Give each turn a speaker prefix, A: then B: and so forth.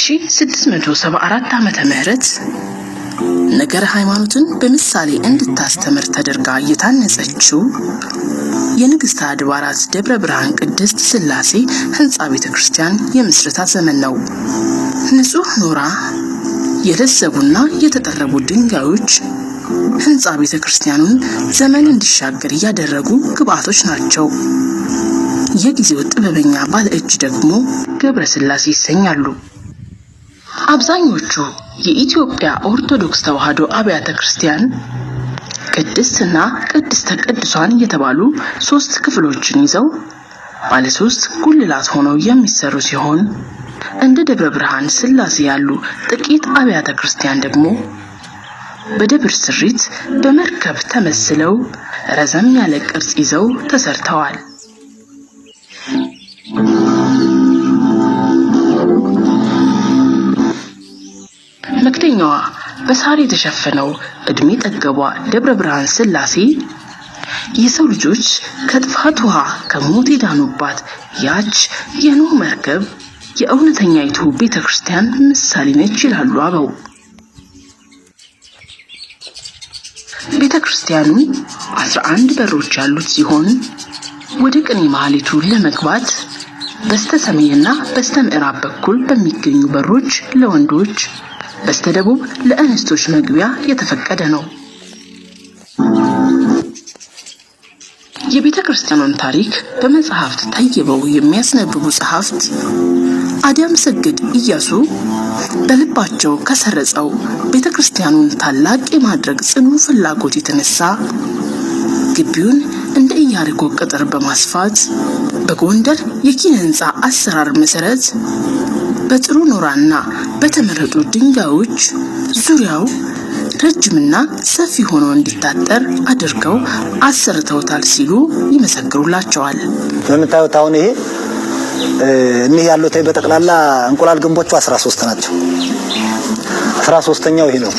A: በ1674 ዓመተ ምህረት ነገረ ሃይማኖትን በምሳሌ እንድታስተምር ተደርጋ የታነጸችው የንግሥተ አድባራት ደብረ ብርሃን ቅድስት ሥላሴ ሕንፃ ቤተ ክርስቲያን የምስረታ ዘመን ነው። ንጹሕ ኖራ፣ የለዘቡና የተጠረቡ ድንጋዮች ሕንፃ ቤተ ክርስቲያኑን ዘመን እንዲሻገር ያደረጉ ግብዓቶች ናቸው። የጊዜው ጥበበኛ ባለ እጅ ደግሞ ገብረ ሥላሴ ይሰኛሉ። አብዛኞቹ የኢትዮጵያ ኦርቶዶክስ ተዋሕዶ አብያተ ክርስቲያን ቅድስትና ቅድስተ ቅዱሳን የተባሉ ሶስት ክፍሎችን ይዘው ባለ ሶስት ጉልላት ሆነው የሚሰሩ ሲሆን፣ እንደ ደብረ ብርሃን ሥላሴ ያሉ ጥቂት አብያተ ክርስቲያን ደግሞ በደብር ስሪት በመርከብ ተመስለው ረዘም ያለ ቅርጽ ይዘው ተሰርተዋል። መክደኛዋ በሳር የተሸፈነው ዕድሜ ጠገቧ ደብረ ብርሃን ሥላሴ የሰው ልጆች ከጥፋት ውሃ ከሞት የዳኑባት ያች የኖህ መርከብ የእውነተኛይቱ ቤተ ክርስቲያን ምሳሌ ነች ይላሉ አበው። ቤተ ክርስቲያኑ 11 በሮች ያሉት ሲሆን፣ ወደ ቅኔ ማህሌቱ ለመግባት በስተ ሰሜንና በስተ ምዕራብ በኩል በሚገኙ በሮች ለወንዶች፣ በስተ ደቡብ ለእንስቶች መግቢያ የተፈቀደ ነው። የቤተ ክርስቲያኗን ታሪክ በመጽሐፍት ተይበው የሚያስነብቡ ጸሐፍት አዲያም ሰግድ ኢያሱ በልባቸው ከሰረጸው ቤተ ክርስቲያኑን ታላቅ የማድረግ ጽኑ ፍላጎት የተነሳ ግቢውን እንደ ኢያሪኮ ቅጥር በማስፋት በጎንደር የኪነ ሕንፃ አሰራር መሰረት በጥሩ ኖራና በተመረጡ ድንጋዮች ዙሪያው ረጅምና ሰፊ ሆኖ እንዲታጠር አድርገው አሰርተውታል ሲሉ ይመሰክሩላቸዋል።
B: በምታዩት አሁን ይሄ እኒህ ያሉት በጠቅላላ እንቁላል ግንቦቹ 13 ናቸው። 13ኛው ይሄ ነው።